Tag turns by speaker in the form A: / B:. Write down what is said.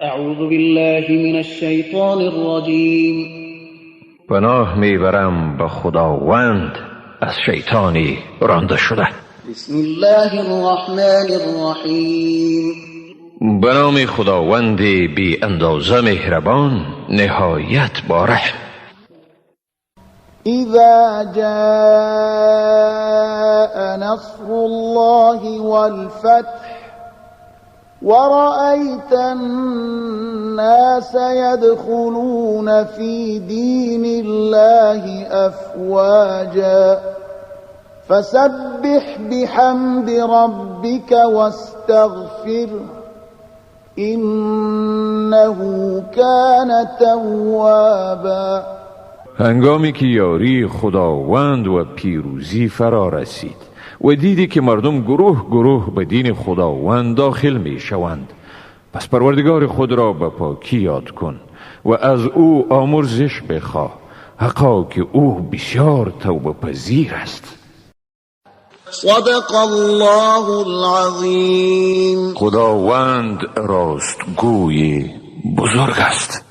A: أعوذ بالله من الشیطان الرجیم.
B: پناه میبرم به خداوند از شیطانی رانده شده.
A: بسم الله الرحمن الرحیم.
B: به نام خداوند بی اندازه مهربان، نهایت با رحم.
C: اذا جاء نصر الله والفتح ورأيت الناس يدخلون في دين الله أفواجا فسبح بحمد ربك واستغفره إنه كان توابا.
B: هنگامی که یاری خداوند و پیروزی فرا رسید و دیدی که مردم گروه گروه به دین خداوند داخل می شوند، پس پروردگار خود را به پاکی یاد کن و از او آمرزش بخواه، حقا که او بسیار توبه پذیر است.
C: صدق الله العظیم.
B: خداوند راستگوی بزرگ است.